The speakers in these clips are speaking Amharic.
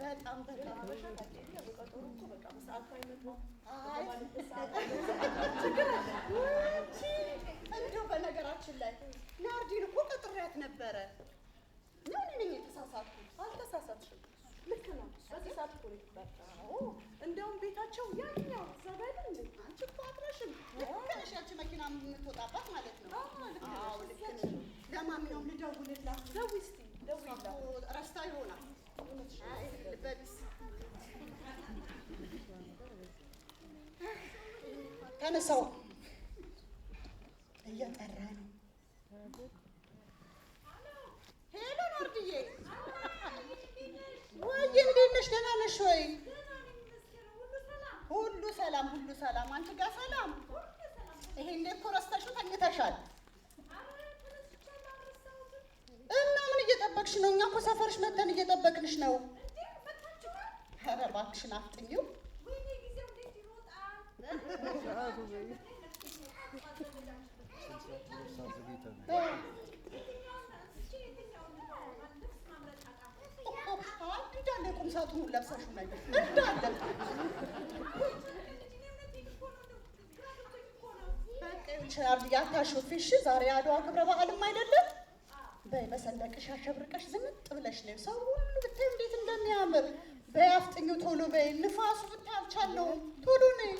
በጣም በጣም። አበሻ ታውቂያለሽ፣ በቀጠሮ እኮ በቃ በሰዓቱ አይመጣም። አይ በተባለበት ሰዓት ችግር አለ። አንቺ እንደው በነገራችን ላይ ናርዲን እኮ ቀጥሬያት ነበረ። ነው እኔ ነኝ የተሳሳትኩት? አልተሳሳትሽም። ልክ ነው። በዚህ ሰዓት እኮ ነው የተጠራው። እንደውም ቤታቸው ያኛው እዛ ጋር አይደል እንዴ? አንቺ እኮ አትረሽም። ልክ ነሽ። ያቺ መኪና የምትወጣባት ማለት ነው። አዎ፣ ልክ ነሽ። አዎ፣ ልክ ነሽ። ለማንኛውም ልደውልላት። ደውይ እስኪ፣ እሷ ደውይላት። እኮ ረስታ ይሆናል። አይ ልበቢስ ተነሳው፣ እየጠራ ነው። Hello ናርድዬ፣ ወይ እንዴት ነሽ? ደህና ነሽ ወይ? ሁሉ ሰላም፣ ሁሉ ሰላም። አንቺ ጋር ሰላም? ይሄን እኮ ረስተሽው ተኝተሻል። እና ምን እየጠበቅሽ ነው? እኛ እኮ ሰፈርሽ መተን እየጠበቅንሽ ነው። ኧረ እባክሽን አፍጥኚው። እንዳለ የቁም ሳጥኑን ለብሰሽው ነይ እንዳለ። በቃ ይኸውልሽ ናርድዬ አታሾፊ እሺ። ዛሬ የአድዋ ክብረ በዓልም አይደለም። በይ በሰንደቅሽ አሸብርቀሽ ዝንጥ ብለሽ ነይ። ሰው ሁሉ ብታይ እንዴት እንደሚያምር። በይ አፍጥኚው ቶሎ በይ። ንፋሱ ብታይ አልቻለውም። ቶሎ ነይ።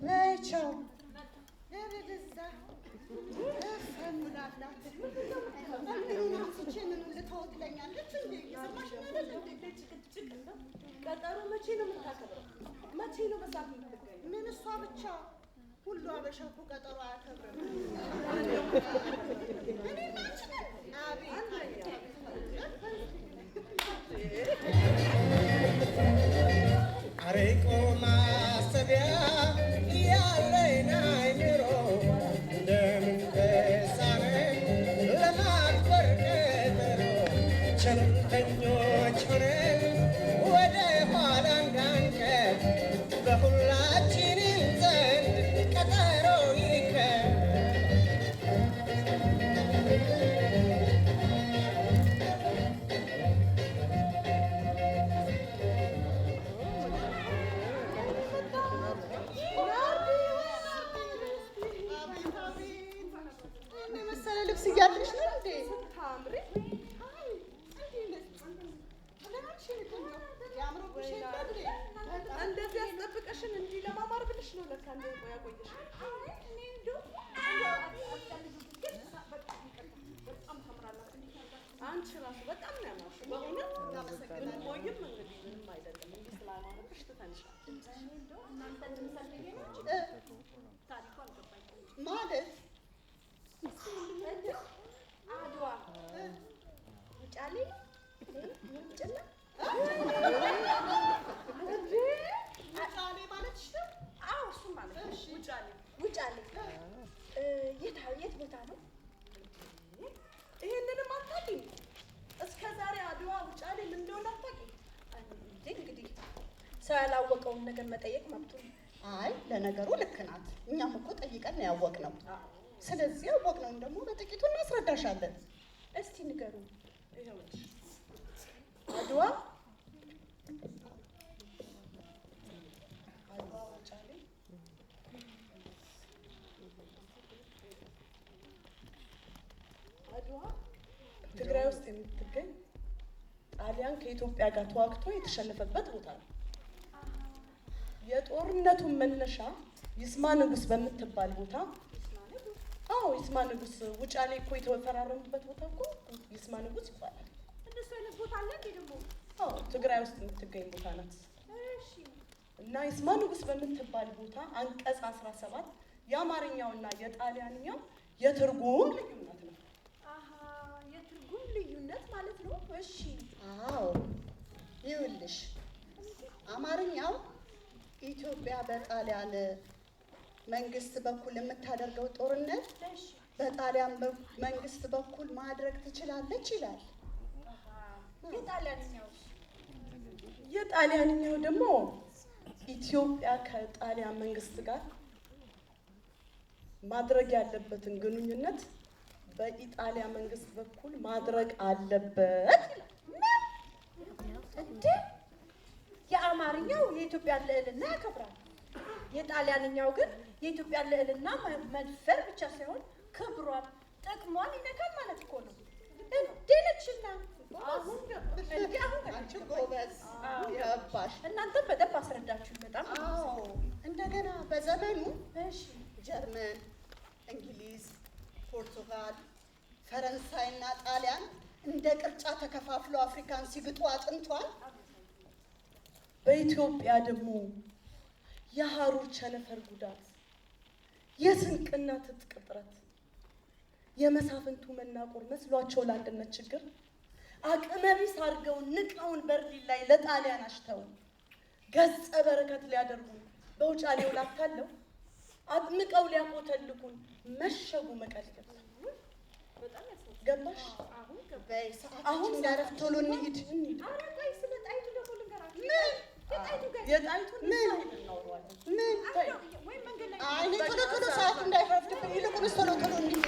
በይ ቻው። ኧረ በዛ እፈሙላላት። ምኑን አንስቼ ምኑን ልተወው ትለኛለች እንዴ? እየሰማሽኝ አይደል እንዴ? ጭቅጭቅ እንደው ቀጠሮ መቼ ነው የምታከብረው? መቼ ነው በሰዓት የምትገኘው? ምን እሷ ብቻ፣ ሁሉ አበሻ እኮ ቀጠሮ አያከብርም። እኔና አንቺ ነን። አቤት አቤት። አርቆ ማሰቢያ ያለን አይምሮ እንደምን ተሳነን ለማክበር ቀጠሮ? ቸልተኞች ሆነን ወደ ኋላ እንዳንቀር በሁላችንም ዘንድ ቀጠሮ ይቅር። አቤት አቤት፣ ይሄን የመሰለ ልብስ እያለሽ ነው እንዴ? ስታምሪ። አይ እንዴ ነሽ? ያምሮብሽ የለ እንዴ? እንደዚህ ያስጠብቀሽን እንዲህ ለማማር ብለሽ ነው ለካ እንደው ያቆየሽ። በጣም ታምራላችሁ። አንቺ ራሱ በጣም ነው ያማርሽው በእውነት። ብንቆይም እንግዲህ ምንም አይደለም። እንዲህ ስላማረብሽ ትተንሻል። ማለት አድዋ ውጫሌ ውጭና ውጫሌ ማለትሽ ነው? አዎ፣ እሱም ማለት ነው። እሺ። ውጫሌ። ውጫሌ የት የት ቦታ ነው? ይሄንንም አታውቂም? እስከ ዛሬ አድዋ ውጫሌ ምን እንደሆነ አታውቂም? እንዴ እንግዲህ ሰው ያላወቀውን ነገር መጠየቅ መብቱ ነው። አይ ለነገሩ ልክ ናት። እኛም እኮ ጠይቀን ነው ያወቅነው። ስለዚህ ያወቅነውን ደግሞ በጥቂቱ እናስረዳሻለን። እስቲ ንገሩ። ይኸውልሽ አድዋ አድዋ ውጫሌ አድዋ ትግራይ ውስጥ የምትገኝ ጣሊያን ከኢትዮጵያ ጋር ተዋግቶ የተሸነፈበት ቦታ ነው። የጦርነቱን መነሻ ይስማ ንጉስ በምትባል ቦታ። አዎ፣ ይስማ ንጉስ። ውጫሌ እኮ የተፈራረሙበት ቦታ እኮ ይስማ ንጉስ ይባላል። እንደሱ አይነት ቦታ አለ እንዴ ደግሞ? አዎ፣ ትግራይ ውስጥ የምትገኝ ቦታ ናት። እሺ። እና ይስማ ንጉስ በምትባል ቦታ አንቀጽ 17 የአማርኛውና የጣሊያንኛው የትርጉም ልዩነት ነው። አሀ፣ የትርጉም ልዩነት ማለት ነው። እሺ። አዎ ይኸውልሽ አማርኛው ኢትዮጵያ በጣሊያን መንግስት በኩል የምታደርገው ጦርነት እሺ። በጣሊያን መንግስት በኩል ማድረግ ትችላለች ይላል። አሀ፣ የጣሊያንኛውስ? የጣሊያንኛው ደግሞ ኢትዮጵያ ከጣሊያን መንግስት ጋር ማድረግ ያለበትን ግንኙነት በኢጣሊያ መንግስት በኩል ማድረግ አለበት ይላል። እንዴ የአማርኛው የኢትዮጵያን ልዕልና ያከብራል። የጣሊያንኛው ግን የኢትዮጵያን ልዕልና መድፈር ብቻ ሳይሆን ክብሯን፣ ጥቅሟን ይነካል ማለት እኮ ነው። እንዴ ነችና አሁን እንዴ አሁን አንቺ ጎበዝ ገባሽ። እናንተም በደንብ አስረዳችሁ። በጣም አዎ እንደገና በዘመኑ እሺ ጀርመን፣ እንግሊዝ፣ ፖርቱጋል፣ ፈረንሳይና ጣሊያን እንደ ቅርጫ ተከፋፍለው አፍሪካን ሲግጡ አጥንቷል። በኢትዮጵያ ደግሞ የሐሩር ቸነፈር ጉዳት፣ የስንቅና ትጥቅ እጥረት፣ የመሳፍንቱ መናቆር መስሏቸው ለአንድነት ችግር አቅመቢስ አድርገው ንቀውን በርሊን ላይ ለጣሊያን አሽተው ገጸ በረከት ሊያደርጉን በውጫሌው ላታለው አጥምቀው ሊያኮተልኩን መሸጉ መቀሌ ገብተው። ገባሽ? በይ ሰዓታችን አሁን እንዳይረፍድ ቶሎ እንሂድ። እንሂድ። ኧረ ቆይ ስለ ጣይቱ ደግሞ ልንገራችሁ። ምን የጣይቱ ጋር የጣይቱን ምን? እናወራዋለን። ምን? ወይ መንገድ ላይ አይ እኔ ቶሎ ቶሎ ሰዓቱ እንዳይረፍድብን፣ ይልቁንስ ቶሎ ቶሎ እንሂድ።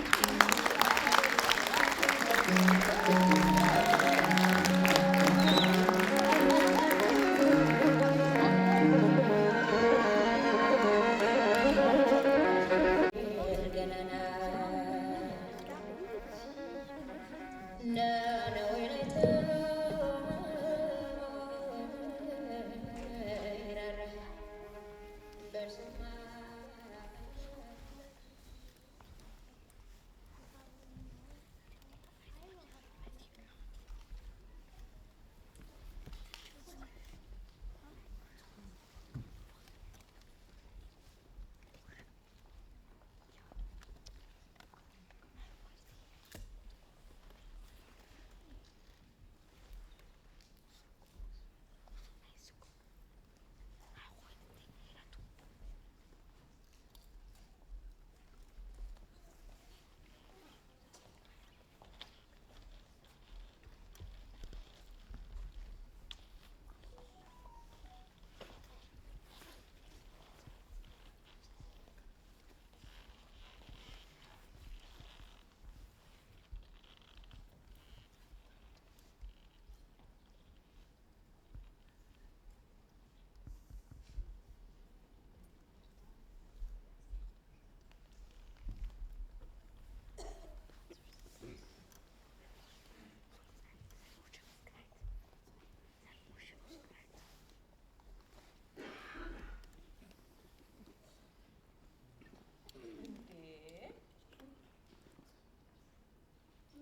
እንዴ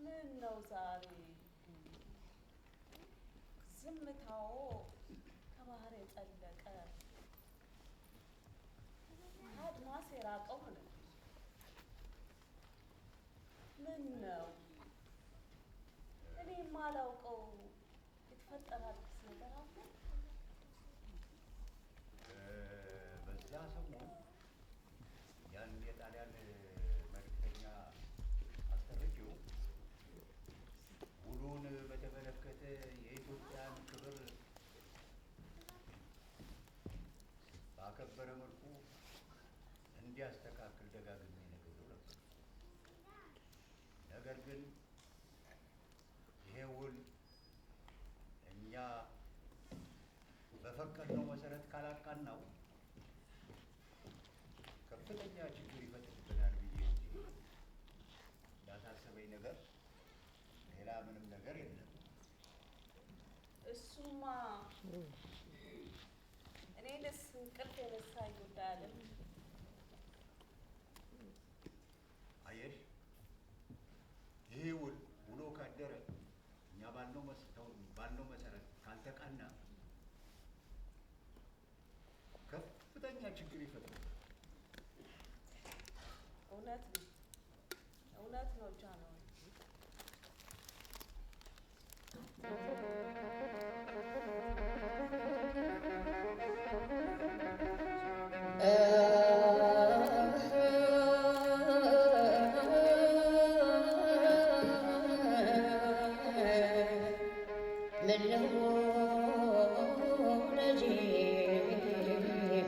ምን ነው ዛሬ ዝምታዎ ከባህር የጠለቀ ከአድማስ የራቀው ሆነ። ምን ነው እኔ የማላውቀው የተፈጠረ አዲስ ነገር አለ? በዛ ሰሞን ያን የጣሊያን መልእክተኛ አስጠርቼው ውሉን በተመለከተ የኢትዮጵያን ክብር ባከበረ መልኩ እንዲያስተካክል ደጋግሜ ነግሬው ነበር። ነገር ግን ይሄ ውል እኛ በፈቀድነው መሰረት ካላቃናው ከፍተኛ ችግር ይፈጥርብናል ብዬ እንጂ ያሳሰበኝ ነገር ሌላ ምንም ነገር የለም። እሱማ እኔንስ እንቅልፍ የነሳኝ ጉዳይ አለ። አየሽ፣ ይሄ ውል ውሎ ካደረ እኛ ባልነው መሰረት ካልተቃና ከፍተኛ ችግር ይፈጥራል። እውነት ነው፣ እውነት ነው ጃንሆይ።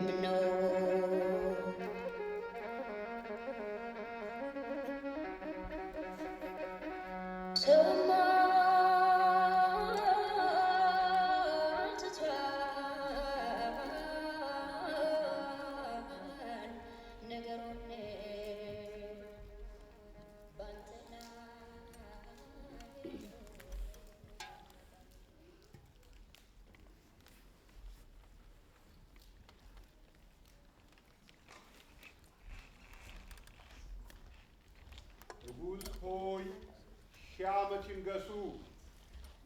ምነው ዓመት ይንገሱ።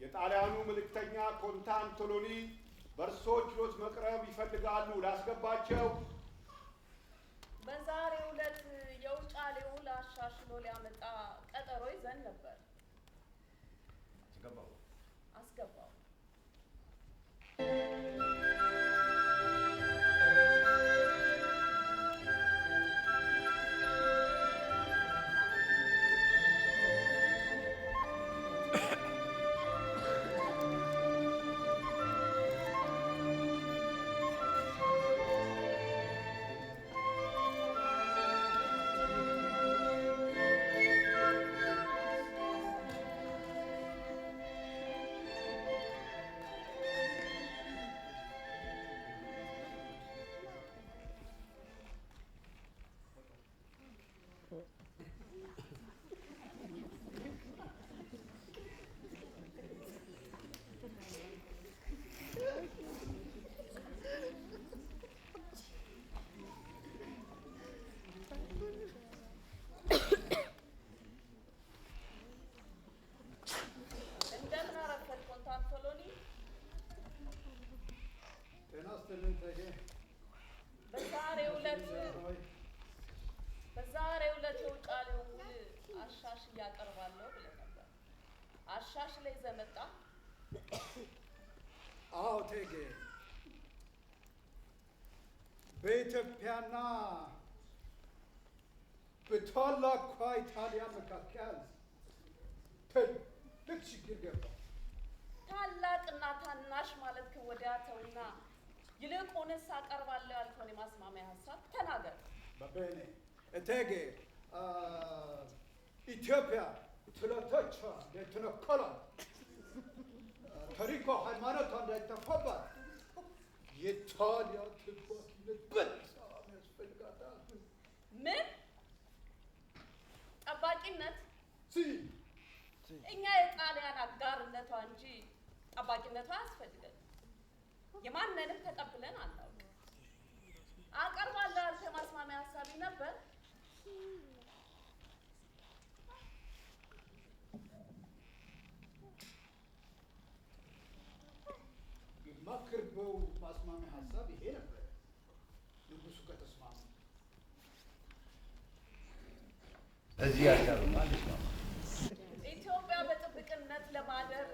የጣሊያኑ መልእክተኛ ኮንታ አንቶሎኒ በእርሶ ችሎት መቅረብ ይፈልጋሉ። ላስገባቸው? በዛሬው ዕለት የውጫሌ ውል አሻሽሎ ሊያመጣ ቀጠሮ ይዘን ነበር። አስገባው። አስገባው። እንደምን አረፈድክ ኮንታ አንቶሎኒ? ጤና ይስጥልኝ እቴጌ። በዛሬው ዕለት በዛሬው ዕለት የውጫሌውን ውል አሻሽዬ አቀርባለሁ ብለህ ነበር። አሻሽለህ ይዘህ መጣህ? አዎ እቴጌ፣ በኢትዮጵያና በታላቋ ኢጣሊያ መካከል ትልቅ ችግር ገባ። ታላቅና ታናሽ ማለት ወዲያ ተውና ይልቁንስ አቀርባለሁ ያልከውን የማስማሚያ ሀሳብ ተናገር። Va bene. እቴጌ፣ ኢትዮጵያ ጠላቶቿ እንዳይተነኮሏት፣ ታሪኳ፣ ሃይማኖቷ እንዳይጠፋባት የኢጣሊያ ጠባቂነት በጣም ያስፈልጋታል። ምን ጠባቂነት? Sì. እኛ የጣሊያን አጋርነቷ እንጂ ጠባቂነቷ አያስፈልገን። የማንንም ተቀብለን አናውቅ። አቀርባለሁ ያልከው የማስማሚያ ሀሳብ ነበር። የማቀርበው ማስማሚያ ሀሳብ ይሄ ነበር። ንጉሱ ከተስማሙ። እዚህ ሀሳብማ አልስማማም። ኢትዮጵያ በጥብቅነት ለማደር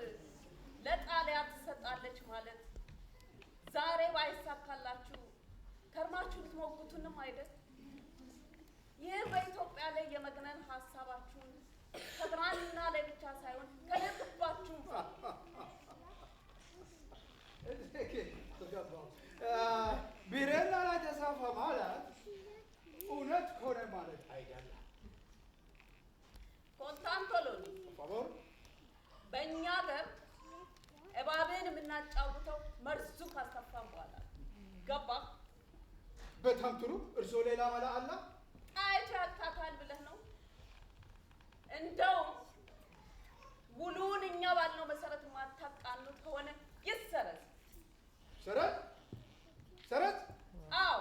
ለጣሊያን ትሰጣለች ማለት ዛሬ ባይሳካላችሁ ከርማችሁ ልትሞግቱንም አይደል? ይህ በኢትዮጵያ ላይ የመግነን ሀሳባችሁን ከብራና ላይ ብቻ ሳይሆን ከልባችሁም እቴጌ፣ ተገባው። ቢሬላ ላይ ተጻፈ ማለት እውነት ሆነ ማለት አይደለም። ኮንታ አንቶሎኒ፣ Favor. በእኛ ሀገር እባብን የምናጫውተው መርዙ ካስተፋን በኋላ ነው። ገባህ? በጣም ጥሩ። እርስዎ ሌላ መላ አለ? ጣይቱ ያቅታታል ብለህ ነው? እንደውም ውሉን እኛ ባልነው መሰረት ማታቃኑት ከሆነ ይሰረዝ። ሰረዝ ሰረዝ። አዎ፣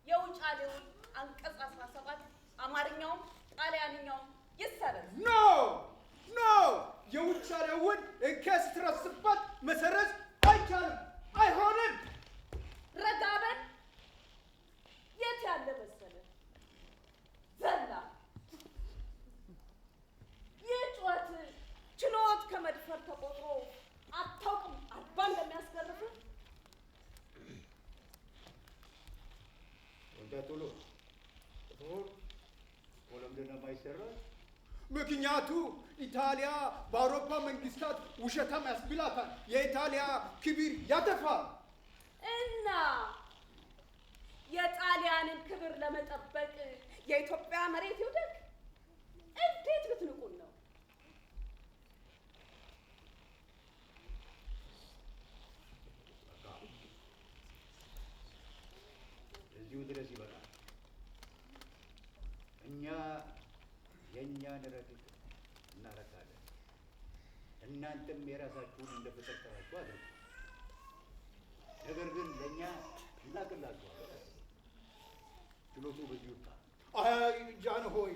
የውጫሌ ውል አንቀጽ 17 አማርኛውም ጣሊያንኛውም ይሰረዝ። No, no! የውጫሌ ውል እንከን ስትረስበት መሰረዝ አይቻልም፣ አይሆንም። ረጋ በል። የት ያለ መሰለህ ዘላ። ይህ ጩኸት ችሎት ከመድፈር ተቆጥሮ አታውቅም 40 እንደሚያስገርፍህ። ኮንታ ቶሎ ለምንድን ነው የማይሰረዝ? ምክንያቱ ኢጣሊያ በአውሮፓ መንግስታት ውሸታም ያስብላታል። የኢጣሊያ ክብር ያጠፋል። እና የጣሊያንን ክብር ለመጠበቅ የኢትዮጵያ መሬት ይውደቅ? እንዴት ብትንቁን ነው? በቃ እዚሁ ድረስ ይበቃል። እኛ የእኛን ረቂቅ እናረካለን፣ እናንተም የራሳችሁን እንደፈጠጠራችሁ አድርጉ። ነገር ግን ለእኛ እናቅላችኋለን። ችሎቱ በዚሁ ይብቃ። አይ ጃንሆይ፣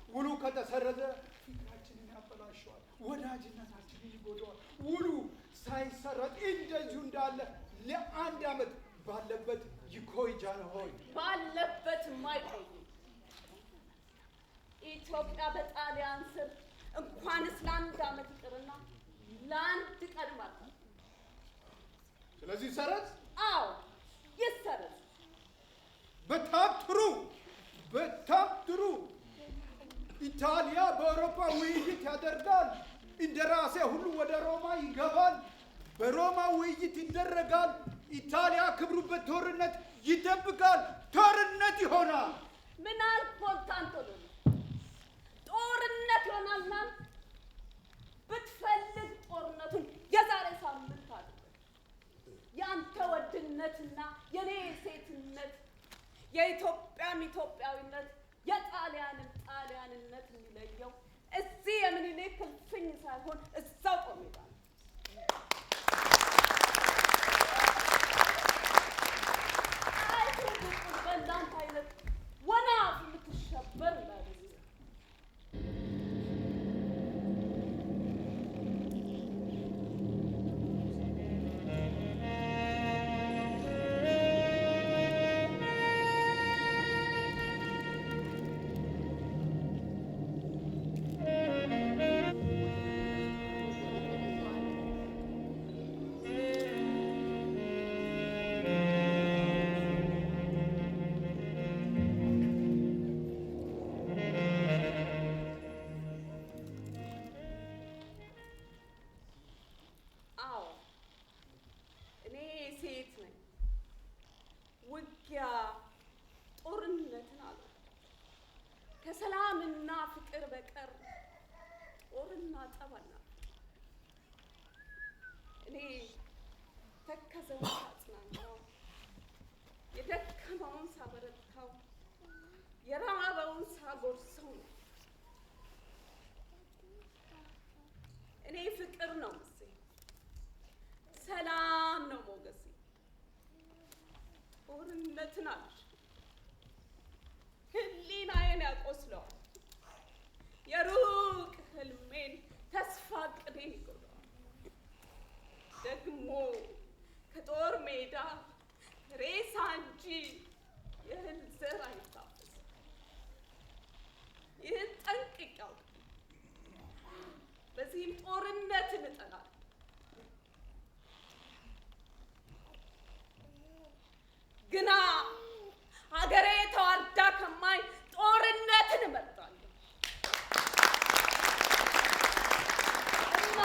ውሉ ከተሰረዘ ፊታችንን ያበላሸዋል። ወዳጅነታችንን ይጎዳዋል። ውሉ ሳይሰረዝ እንደዚሁ እንዳለ ለ1 ዓመት ባለበት ይቆይ ጃንሆይ። ባለበት የማይቆይ ኢትዮጵያ በጣሊያን ስር እንኳንስ ለ1 ዓመት ይቅርና ለ1 ቀን ማለት። ስለዚህ ሰረዝ? አዎ ይሰረዝ። በጣም ጥሩ፣ በጣም ጥሩ። ኢታሊያ በአውሮፓ ውይይት ያደርጋል። እንደራሴ ሁሉ ወደ ሮማ ይገባል። በሮማ ውይይት ይደረጋል። ኢታሊያ ክብሩ በጦርነት ይጠብቃል። ጦርነት ይሆናል። ምን አልክ ኮንታንቶሎኒ? ጦርነት ይሆናል ናል? ብትፈልግ ጦርነቱን የዛሬ ሳምንት አድርግ። ያንተ ወድነትና የኔ ሴትነት፣ የኢትዮጵያም ኢትዮጵያዊነት፣ የጣሊያንም ጣሊያንነት የሚለየው እዚህ የምኒልክ እልፍኝ ሳይሆን እዛው ጦር ሜዳ ነው። ጣይቱ ብጡል በእንዳንተ አይነት ወናፍ የምትሸበር እንዳይመስልህ። አዎ እኔ ሴት ነኝ። ውጊያ ጦርነትን አልወድም። ከሰላምና ፍቅር በቀር ጦርና ጠብ አልናፍቅም። እኔ ተከዘውን ሳጽናናው፣ የደከመውን ሳበረታው፣ የራበውን ሳጎርሰው ነው። እኔ ፍቅር ነው ምሴ፣ ሰላም ነው ሞገሴ። ጦርነትን አልችልም። ህሊናዬን ያቆስለዋል። የሩቅ ህልሜን ተስፋ ቅዴን ይጎዳዋል። ደግሞ ከጦር ሜዳ ሬሳ እንጂ የእህል ዘር አይታፈስም። ይህን ጠንቅቄ አውቃለሁ። በዚህም ጦርነትን እጠላለሁ። ግና ሀገሬ ተዋርዳ ከማይ ጦርነትን እመርጣለሁ። እና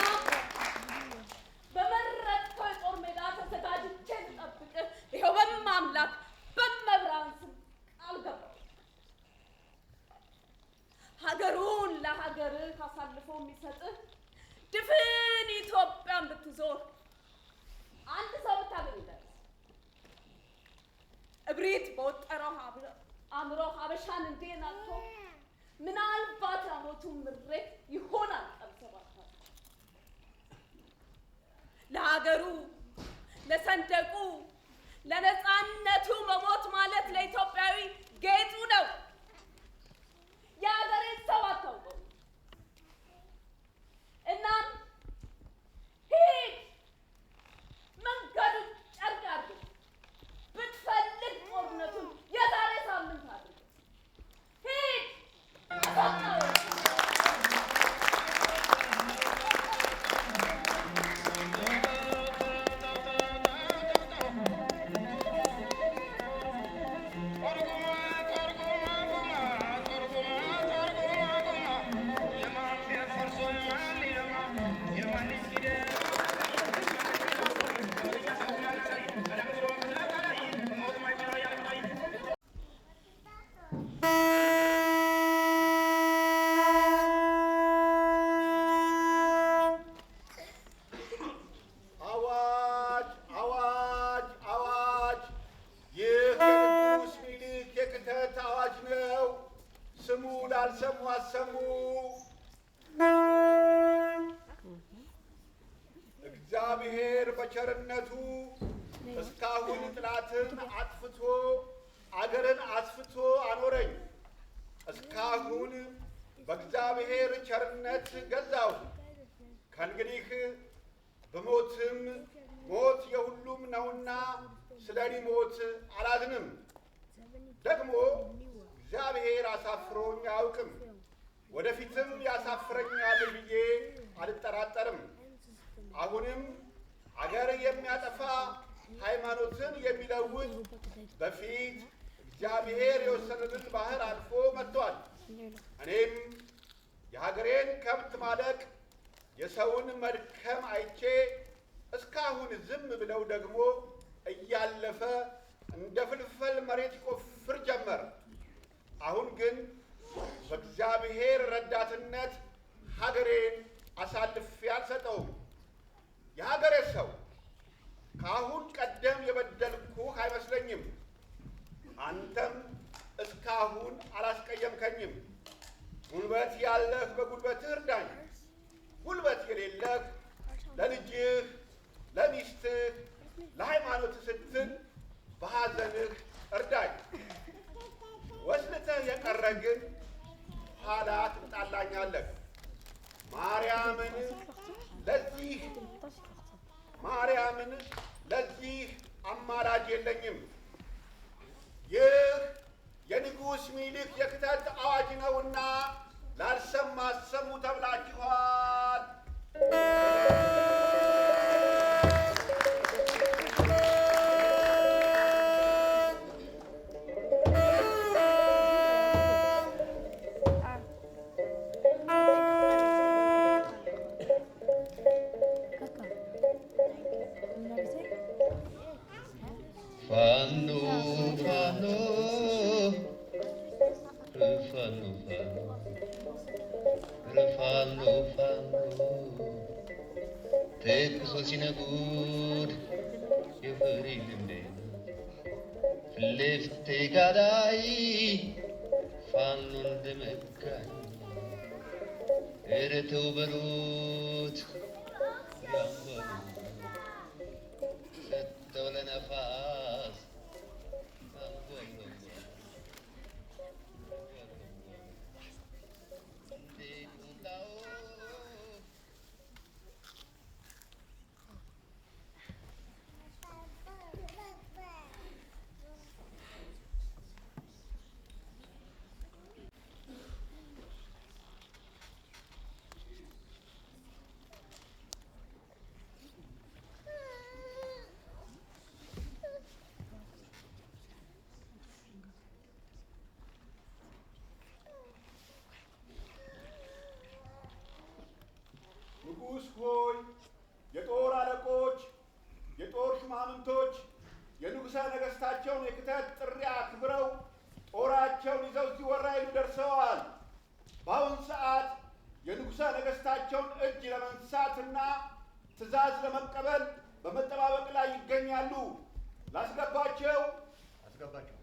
በመረጥከው የጦር ሜዳ ተዘጋጅቼ ልጠብቅህ ይኸው በማምላክ በመብራን ስም ቃል ገባሁ። ሀገሩን ለሀገርህ አሳልፎ የሚሰጥህ ድፍን ኢትዮጵያን ብትዞር አንድ ሰው ብታገኝ ደርስ። እብሪት በወጠረው አእምሮ ሀበሻን እንዴ ናቶ ምናልባት ያሞቱ ምሬት ይሆናል ቀምሰባታል። ለሀገሩ ለሰንደቁ ለነፃነቱ መሞት ማለት ለኢትዮጵያዊ ጌጡ ነው። የሀገሬን ሰው አታውቀው። እናም ሂድ፣ መንገዱን ጨርቅ አድርግ። ብትፈልግ ጦርነቱን የዛሬ ሳምንት አድርግ። ሂድ አስወጣው። አዋጅ! አዋጅ! አዋጅ! ይህ የንጉሥ ምኒልክ የክተት አዋጅ ነው። ስሙ ላልሰሙ አሰሙ። እግዚአብሔር በቸርነቱ እስካሁን ጠላትን አጥፍቶ አገርን አስፍቶ አኖረኝ። እስካሁን በእግዚአብሔር ቸርነት ገዛሁ። ከእንግዲህ ብሞትም ሞት የሁሉም ነውና ስለ እኔ ሞት አላዝንም። ደግሞ እግዚአብሔር አሳፍሮኝ አያውቅም፣ ወደፊትም ያሳፍረኛል ብዬ አልጠራጠርም። አሁንም አገር የሚያጠፋ ሃይማኖትን የሚለውጥ በፊት እግዚአብሔር የወሰነልን ባህር አልፎ መጥቷል። እኔም የሀገሬን ከብት ማለቅ የሰውን መድከም አይቼ እስካሁን ዝም ብለው ደግሞ እያለፈ እንደ ፍልፈል መሬት ይቆፍር ጀመር። አሁን ግን በእግዚአብሔር ረዳትነት ሀገሬን አሳልፌ አልሰጠውም። የሀገሬ ሰው ከአሁን ቀደም የበደልኩህ አይመስለኝም። አንተም እስካሁን አላስቀየምከኝም። ጉልበት ያለህ በጉልበትህ እርዳኝ፣ ጉልበት የሌለህ ለልጅህ፣ ለሚስትህ፣ ለሃይማኖትህ ስትል በሐዘንህ እርዳኝ። ወስልተህ የቀረ ግን ኋላ ትጣላኛለህ። ማርያምን ለዚህ ማርያምን ለዚህ አማላጅ የለኝም። ይህ የንጉሥ ሚኒሊክ የክተት አዋጅ ነውና ላልሰማ አሰሙ ተብላችኋል። ፋኖ ፋኖ ፋኖ ፋኖ ፋኖ ተኩሶ ሲነጉድ የፈሪ ልምዴ ፊት ጋዳይ ፋኖ እንደመጋኝ ኧረ ተው በሉት ያንበሉ ሰጠው ለነፋስ ንጉሥ ሆይ፣ የጦር አለቆች፣ የጦር ሹማምንቶች የንጉሠ ነገሥታቸውን የክተት ጥሪ አክብረው ጦራቸውን ይዘው እዚህ ወራይሉ ደርሰዋል። በአሁን ሰዓት የንጉሠ ነገሥታቸውን እጅ ለመንሳትና ትእዛዝ ለመቀበል በመጠባበቅ ላይ ይገኛሉ። ላስገባቸው። አስገባቸው።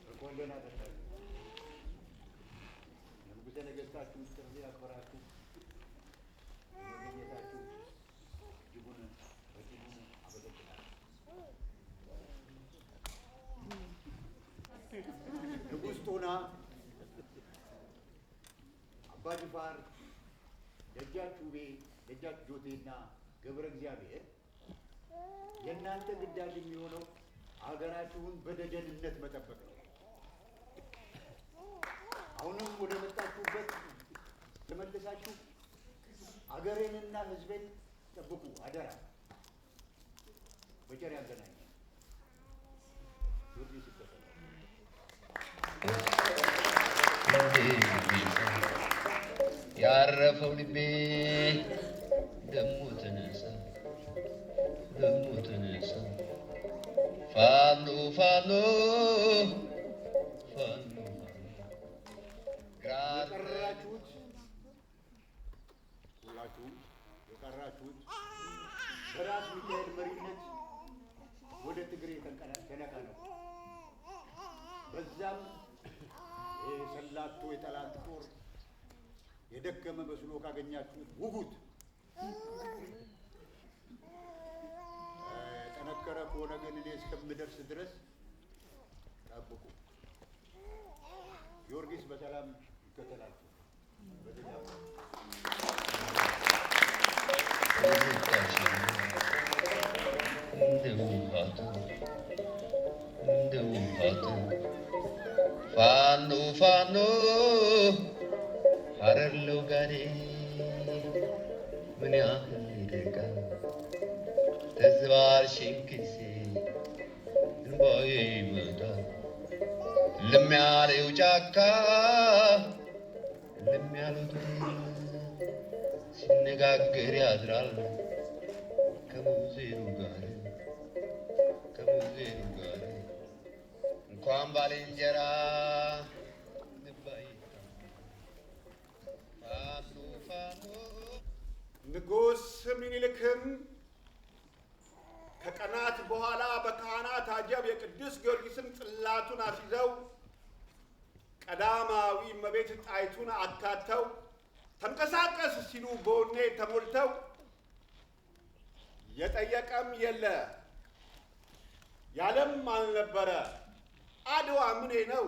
እንኳን ደህና መጣችሁ። የንጉሠ ነገሥታችሁን ጥሪ አክብራችሁ በመገኘታችሁ እጅጉን በእጅጉን አመሰግናለሁ። ንጉሥ ጦና፣ አባ ጅፋር፣ ደጃች ውቤ፣ ደጃች ጆቴና ገብረ እግዚአብሔር የእናንተ ግዳጅ የሚሆነው አገራችሁን በደጀንነት መጠበቅ ነው። አሁንም ወደ መጣችሁበት ተመልሳችሁ አገሬንና ሕዝቤን ጠብቁ አደራ። በቸር ያገናኘን። ጊዮርጊስ ይከተላል። ያረፈው ልቤ ደሞ ተነሳ ደሞ ተነሳ ፋኖ ፋኖ ፋኖ የቀራችሁት ሁላችሁም የቀራችሁት በራስ ሚካኤል መሪነት ወደ ትግሬ ተነቃነቁ። በዛም የሰላቶ የጠላት ጦር የደከመ መስሎ ካገኛችሁት ውጉት። ካልሆነ ግን እኔ እስከምደርስ ድረስ ጠብቁ። ጊዮርጊስ በሰላም ይከተላችሁ። በደህና እንደ ውሃቱ ፋኖ ፋኖ ሀረር ለውጋዴ ምን ያህል ይርቃል ትዝ ባልሽኝ ጊዜ እንባዬ ይመጣል። እልም ያለው ጫካ እልም ያለው ዱር ሲነጋገር ያድራል ከሙዜሩ ጋር ከሙዜሩ ጋር እንኳን ባልንጀራ ልብ አይታመን። ፋኖ ፋኖ ንጉሥ ምኒልክም ከቀናት በኋላ በካህናት አጀብ የቅዱስ ጊዮርጊስን ጽላቱን አስይዘው ቀዳማዊ እመቤት ጣይቱን አካተው ተንቀሳቀስ ሲሉ በወኔ ተሞልተው የጠየቀም የለ ያለም አልነበረ። አድዋ ምኔ ነው?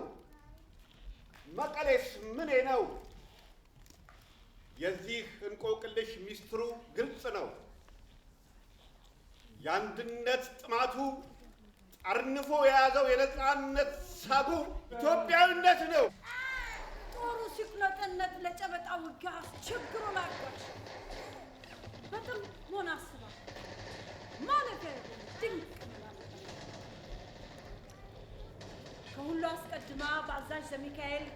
መቀሌስ ምኔ ነው? የዚህ እንቆቅልሽ ሚስጥሩ ግልጽ ነው። የአንድነት ጥማቱ ጠርንፎ የያዘው የነፃነት ሳቡ ኢትዮጵያዊነት ነው። ጦሩ ሲቁነጠነጥ ለጨበጣ ውጊያ አስቸግሮ ላጓች በጥሞና አስባ ማለፊያ የሆነ ድንቅ መላ ከሁሉ አስቀድማ በአዛዥ ዘሚካኤል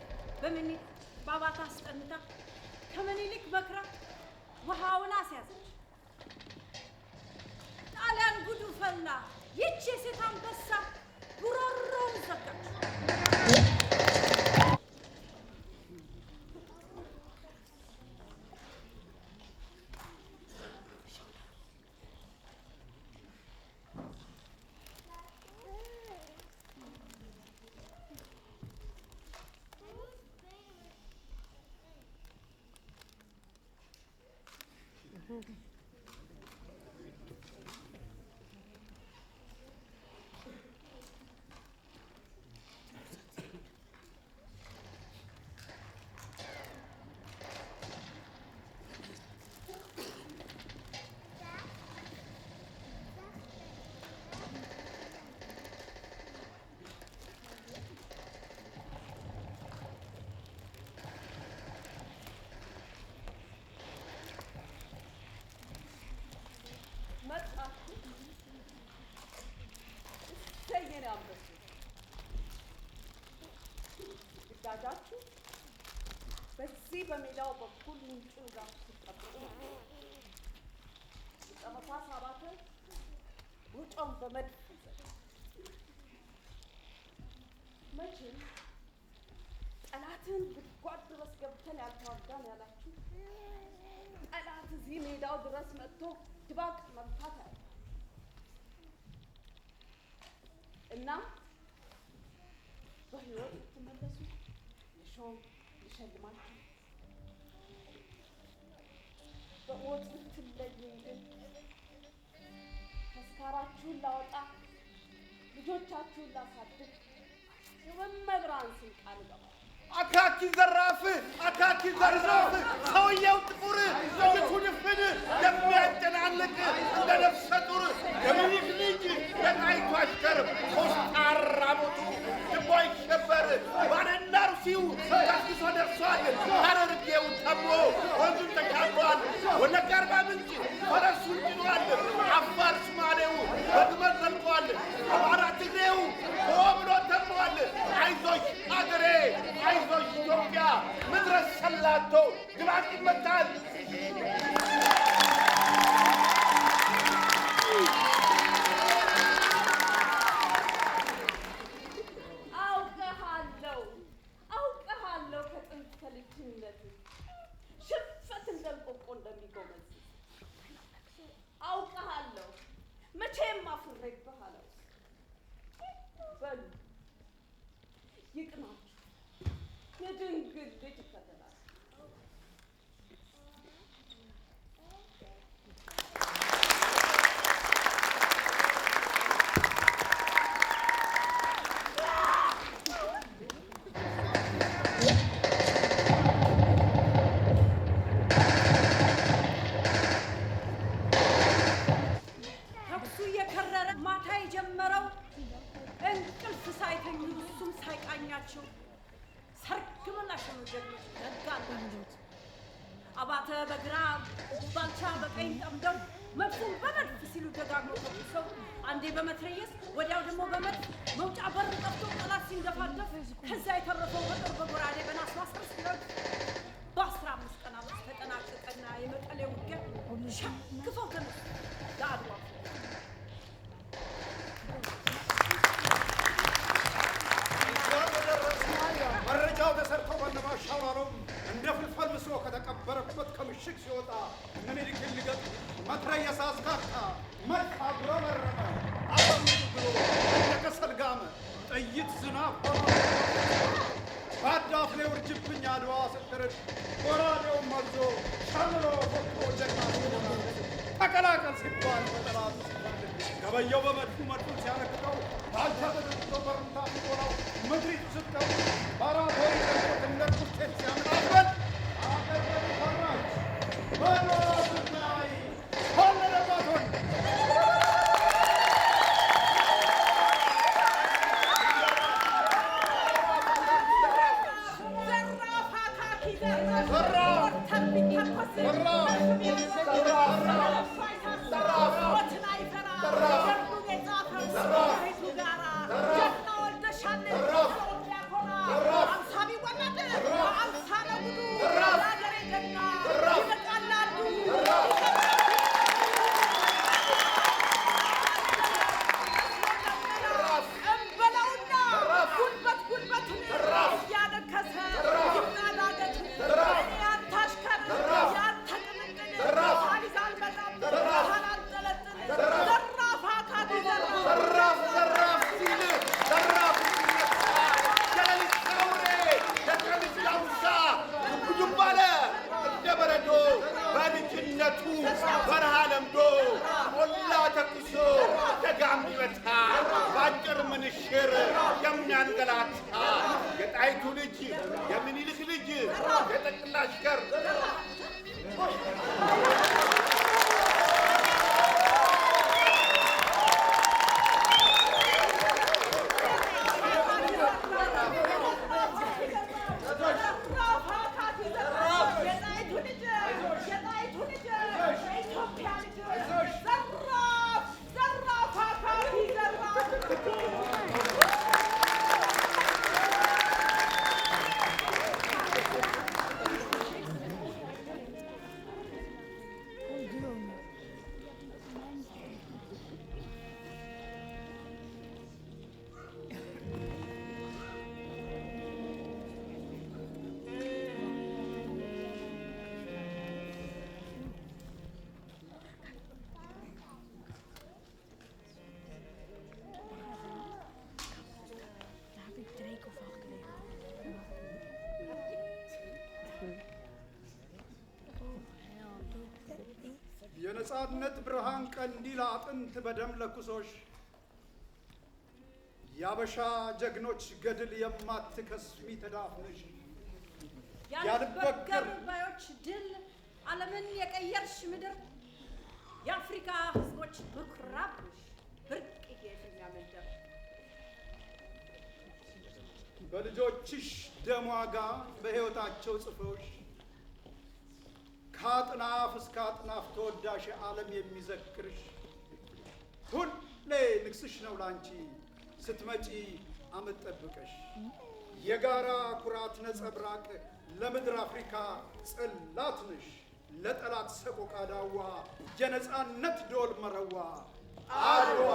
በአባታ አስጠንታ ከምኒልክ መክራ ውሃውን አስያዘች። ጣሊያን ጉዱ ፈላ። ይህች የሴት አንበሳ ጉሮሮውን ዘጋች። መጣችሁ። እሰይ የኔ አንበሶች፣ ግዳጃችሁ በዚህ በሜዳው በኩል ምንጩን ይዛችሁ ስትጠብቁ ነው። ሊቀ መኳስ አባተ ሩጫውን በመድፍ ይዘን መቼም ጠላትን ጉድጓድ ድረስ ገብተን ያልተዋጋን ያላችሁ ጠላት እዚህ ሜዳው ድረስ መጥቶ ድባቅ መምታት አለ እና በሕይወት ብትመለሱ ልሾም ልሸልማችሁ፣ በሞት ብትለዩኝ ግን ተስካራችሁን ላወጣ ልጆቻችሁን ላሳድግ የመመብራን ስም ቃል እገባለሁ። አካኪ ዘራፍ፣ አካኪ ዘራፍ፣ ሰውየው ጥቁር፣ ጥይቱ ድፍን፣ የሚያጨናንቅ እንደ ነፍሰ ጡር የሚኒክ ልጅ የጣይቱ አሽከር ኮስታራ ሞቱ ልቦ ይሸበር ባለና ሩሲው ቀስቅሶ ደርሷል። ሐረርጌው ተሞ ወንዙን ተሻግሯል። ወለጋ አርባ ምንጭ ፈረሱን ጭኗል። አፋር ሶማሌው በግመል ዘልቋል። አማራ ትግሬው ሆ ብሎ ተሟል። አይዞሽ አገሬ፣ አይዞሽ ኢትዮጵያ፣ ምድረ ሰላቶ ድባቅ ይመታል። አውቅሃለሁ፣ አውቅሃለሁ ከጥንት ከልጅነት ሽንፈት እንደ እንቆቆ እንደሚጎመዝ አውቅሃለሁ። መቼም አፍሬብህ አላውቅም። በሉ ይቅናችሁ፣ የድንግል ልጅ ይከተላል። ዳኛቸው ሰርግ መላሽ ነው ጀግኖች ነጋላቸው። አባተ በግራ ባልቻ በቀኝ ጠምደው መድፉን በመድፍ ሲሉ ደጋግሞ ተኩሰው አንዴ በመትረየስ ወዲያው ደግሞ በመድፍ መውጫ በር ጠፍቶ ጠላት ሲንደፋደፍ ከዛ የተረፈው በጦር በጎራዴ በናስ ማሰር ሲረግፍ በ15 ቀናት ውስጥ ተጠናቀቀና የመቀሌ ውጊያ ሸክፈው ተነሱ ለአድዋ። መረጃው ተሰርቶ በነባሻው ላሎም እንደ ፍልፈል ምስሎ ከተቀበረበት ከምሽግ ሲወጣ ምኒልክን ሊገጥም መትረየስ አስካካ፣ መድፍ አጉረመረመ፣ አፈሙዝ ብሎ እንደ ከሰል ጋመ፣ ጥይት ዝናብ ሆኖ በአዳፍኔ ውርጅብኝ አድዋ ስትርድ ጎራዴውን መዞ ጨምሮ ፎክሮ ጀግና ሲሆን ተቀላቀል ሲባል በጠላቱ ሲፈርድ ገበየው በመድፉ መድፉን ሲያረግጠው ባልቻ ተደርቶ በሩምታ ሲቆላው ምድሪቱ ስትቀው ባራቶሪ ጨርቆት እንደ ቁርቴት ሲያመጣበል አገር ፈራች። በአድዋ ስታይ ተወለደባት ወንድ። ዘራፍ አካኪ ዘራፍ ሞርተር ቢተኮስ መድፍ ቢያበራ ለእሱ አይሳሳ ሞትን አይፈራ ገድሉን የጻፈው ከእህቱ ጋራ ጀግና ወልደሻል ሰው የሚያኮራ አምሳ ቢወለድ አምሳ ነው ጉዱ ለአገሬ ጀግና ይበቃል አንዱ። እንበለውና ጉልበት ጉልበቱን እያነከሰ ይምጣ ዳገቱን። እኔ ያንተ አሽከር ያንተ ቅምጥል ሳልይዝ አልመጣም ሳላንጠለጥል ዘራፍ አካኪ ዘራፍ። ዘራፍ ዘራፍ ሲል ዘራፍ ሲነሳ የሌሊት አውሬ የቀን ዳውሳ ዱብ አለ እንደ በረዶ በልጅነቱ በረሃ ለምዶ ቆላ ተኩሶ ደጋም ቢመታ በአጭር ምንሽር የሚያንገላታ የጣይቱ ልጅ የሚኒልክ ልጅ የጠቅላ አሽከር። ዘራፍ አካኪ ዘራፍ የጣይቱ ልጅ የጣይቱ ልጅ የኢትዮጵያ ልጅ ዘራፍ ዘራፍ አካኪ ዘራፍ። የነጻነት ብርሃን ቀንዲል አጥንት በደም ለኩሶሽ የአበሻ ጀግኖች ገድል የማትከስሚ ተዳፍነሽ ያልበገር ባዮች ድል ዓለምን የቀየርሽ ምድር የአፍሪካ ሕዝቦች ምኩራብ ነሽ ብርቅዬ የፊልሚያ መንደር። በልጆችሽ ደም ዋጋ በሕይወታቸው ጽፈውሽ ከአጥናፍ እስከ አጥናፍ ተወዳሽ ዓለም የሚዘክርሽ ሁሌ ንግስሽ ነው ላንቺ ስትመጪ አመት ጠብቀሽ የጋራ ኩራት ነጸብራቅ ለምድር አፍሪካ ጽላት ነሽ ለጠላት ሰቆቃ ዳዋ የነጻነት ዶል መረዋ አድዋ።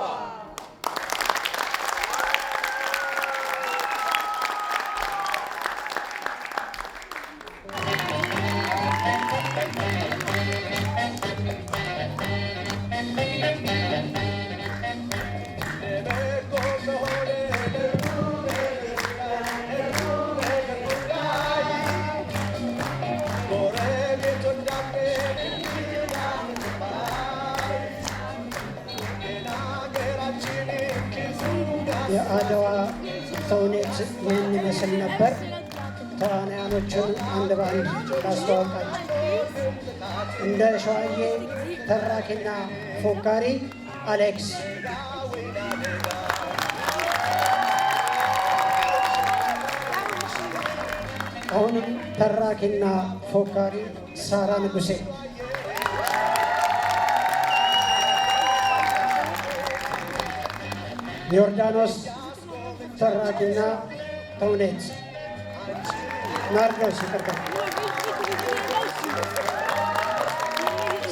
የአድዋ ተውኔት ይህን ይመስል ነበር። ተዋናያኖቹን አንድ በአንድ ላስተዋውቃችሁ። እንደ ሸዋዬ ተራኪና ፎካሪ አሌክስ፣ አሁንም ተራኪና ፎካሪ ሳራ ንጉሴ፣ ዮርዳኖስ ተራኪና ተውኔት፣ ናርዶስ ይቅርታ፣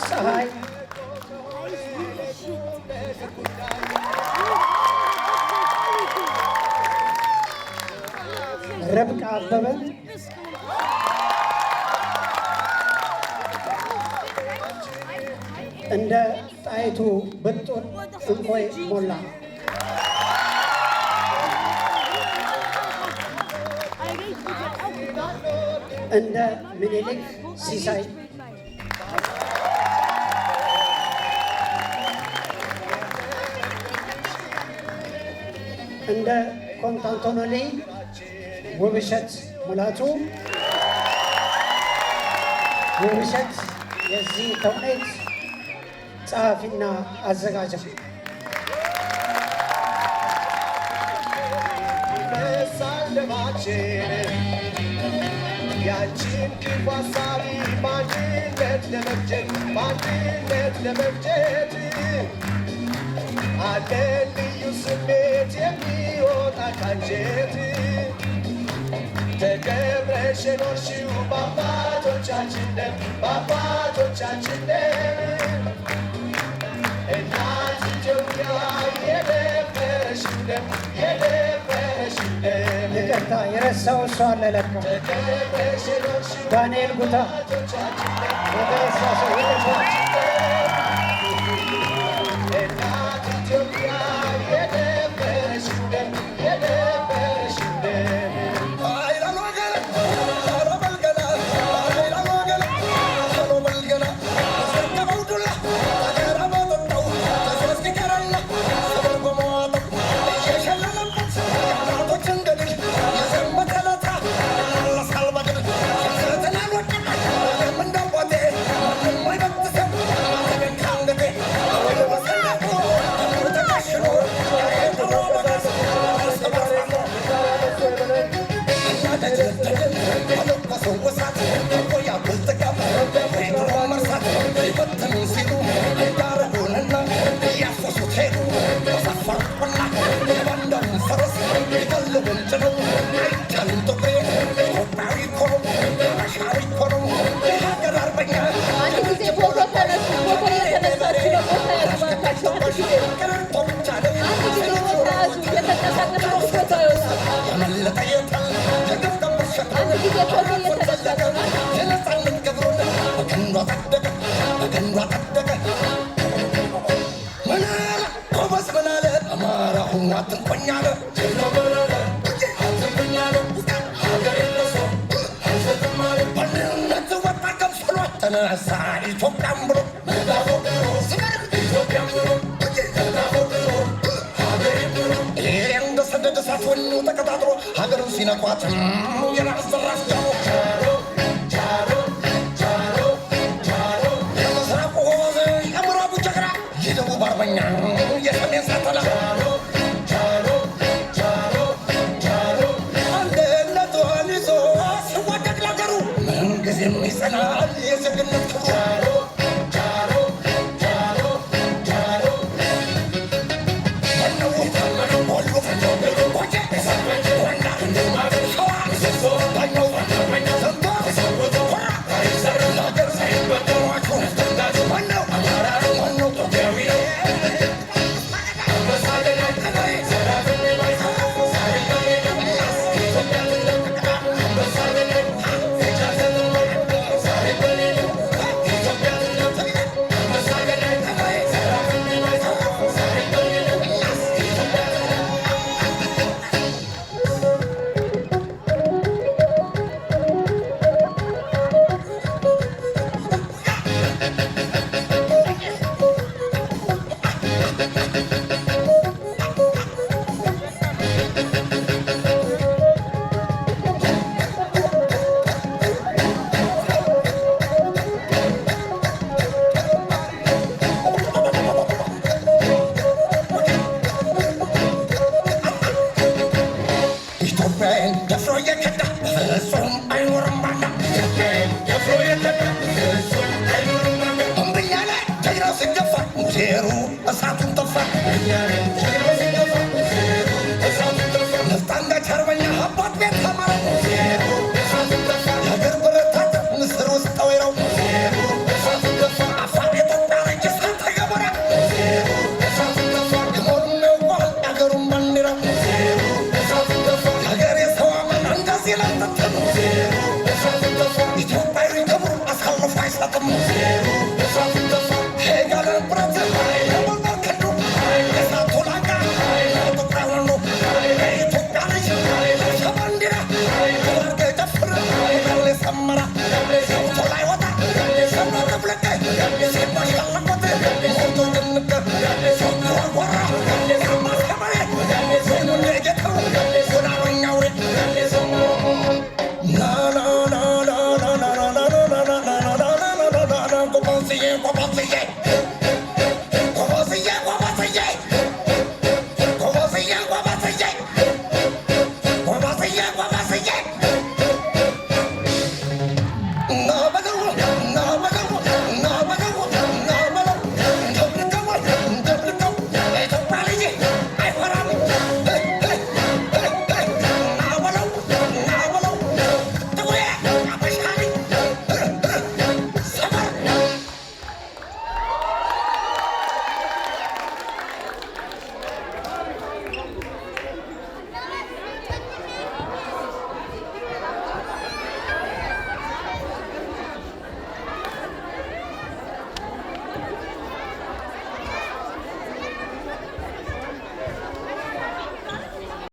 ፀሐይ፣ ርብቃ አበበ፣ እንደ ጣይቱ ብጡል እንኮይ ሞላ፣ እንደ ምኒልክ ሲሳይ፣ እንደ ኮንታንቶኖሊ ውብሸት ሙላቱ። ውብሸት የዚህ ተውኔት ጸሐፊና አዘጋጅ ነው። ይፈሳል ደማችን ያንቺን ክፉ ሀሳቢ በአንድነት ለመፍጀት፣ በአንድነት ለመፍጀት። አለን ልዩ ስሜት የሚወጣ ካንጀት። ተከብረሽ የኖርሽው በአባቶቻችን ደም፣ በአባቶቻችን ደም። እናት ኢትዮጵያ የደፈረሽው ደም፣ የደፈረሽው ደም። ይቅርታ፣ የረሳው ሰው አለ ለካ። ተከብረሽ የኖርሽው ዳንኤል ጉታ የተረሳ ሰው ይቅርታ። እናት ኢትዮጵያ የደፈረሽው ደም፣ የደፈረሽው ደም። አንድ ጊዜ ፎቶ ተነሱ። ፎቶ እየተነሳችሁ ነው። ቦታ ያዙ እባካችሁ። አንድ ጊዜ ቦታ ያዙ። እየተንቀሳቀሳችሁ ፎቶ ያዙ። አንድ ጊዜ ፎቶ እየተነሳችሁ ነው። ተነሳ ኢትዮጵያም ብሎ እንደ ሰደድ እሳት ወኔው ተቀጣጥሎ ሀገሩን ሲነኳት የራስ ዘራፍ ጃሮ የምስራቁ ጎበዝ፣ የምዕራቡ ጀግና፣ የደቡብ አርበኛ፣ የሰሜን ሳተላ አንድነቷን ይዞ ሲዋደቅ ለሀገሩ ምንጊዜም ይጸናል የጀግንነት ክብሩ። እኛ ነን።